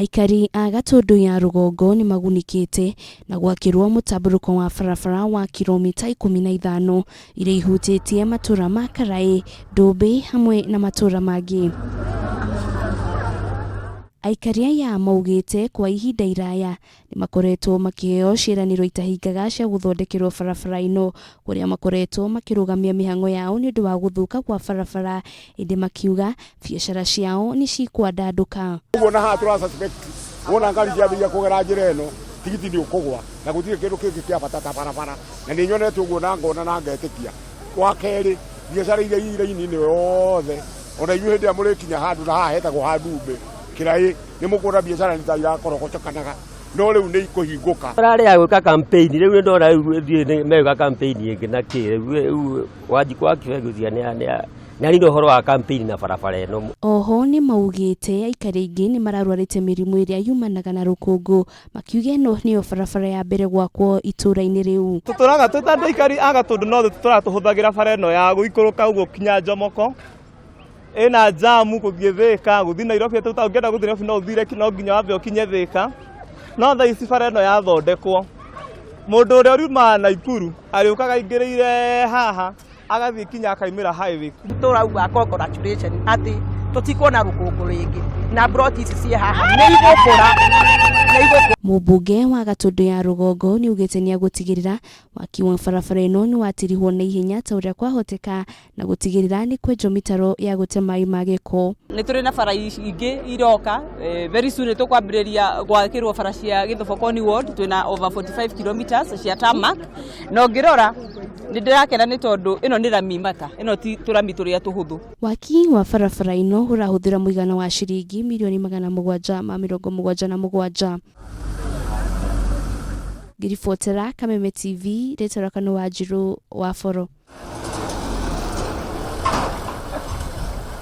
Aikari a Gatũndũ ya rũgongo nĩ magunĩkĩte na gwakĩrwo mũtambũrũko wa barabara wa kiromita 15 iria ihutĩtie matũra ma Karaĩ, Ndũmbĩ hamwe na matũra mangĩ. Aikari aya maugĩte kwa ihinda iraya nĩ makoretwo makĩheo ciĩranĩro itahingaga cia gũthondekerwo barabara ĩno kũrĩa makoretwo makĩrũgamia mĩhang'o yao nĩ ũndũ wa gũthũka kwa barabara ĩndĩ makiuga biacara ciao nĩ cikwandandũka. Ũguo na haha tũra suspect wona ngari ciambĩrĩria kũgera njĩra ĩno tigiti nĩ ũkũgwa na gũtirĩ kĩndũ kĩngĩ kĩa bata ta barabara na nĩ nyonete ũguo na ngona na ngetĩkia. Wa kerĩ biacara iria i raini-inĩ yothe ona inyuĩ hĩndĩ ĩrĩa mũrĩkinya handũ na haha hetagwo ha Ndumbĩ Kĩraĩ nĩ mũkuona biacara nĩ ta irakorogochokanaga no rĩu nĩ ikũhingũka. Mararĩ ya gwĩka campaign rĩu nĩ ndona rĩu thiĩ megwĩka campaign ĩngĩ na kĩ rĩu Wanjikũ wa Kĩbengũcia nĩ arĩ ũhoro wa campaign na barabara ĩno. Oho nĩ maugĩte aikari aingĩ nĩ mararwarĩte mĩrimũ ĩrĩa yumanaga na rũkũngũ, makiuga ĩno nĩyo barabara ya mbere gwakwo itũra-inĩ rĩu. Tũtũraga twĩ ta andũ aikari a Gatũndũ North tũtũraga tũhũthagĩra bara ĩno ya gũikũrũka ũguo kinya Njomoko. Ĩna jamu gũthiĩ Thĩka, gũthiĩ Nairobi, ũngĩenda gũthiĩ Nairobi no ũthire no nginya wambe ũkinye Thĩka. No thaa ici bara ĩno yathondekwo, mũndũ ũrĩa ũriumaga Naikuru arĩũkaga aingĩrĩire haha agathiĩ kinya akaumĩra highway. Tũrauga congratulation atĩ tũtikuona rũkũngũ rĩngĩ na mburoti ici ciĩ haha nĩ igũkũra, nĩ igũkũra. Mũmbunge wa Gatũndũ ya Rũgongo nĩaugĩte nĩagũtigĩrĩra waki wa barabara ĩno nĩwatirihwo na ihenya ta ũrĩa kwahoteka na gũtigĩrĩra nĩ kwenjwo mĩtaro ya gũte maĩ ma gĩko. Nĩ tũrĩ na bara ingĩ iroka, very soon nĩ tũkwambĩrĩria gwakĩrwo bara cia Gĩthobokoni ward, twĩna over 45 kilometers cia tarmac, na ũngĩrora nĩ ndĩrakena nĩ tondũ ĩno nĩ rami mata, ĩno ti tũrami tũrĩa tũhũthũ. Waki wa barabara ĩno ũrahũthĩra mũigana wa ciringi mirioni 777. Ngĩribotera Kameme TV, rĩtwa rĩakwa nĩ Wanjirũ wa Boro.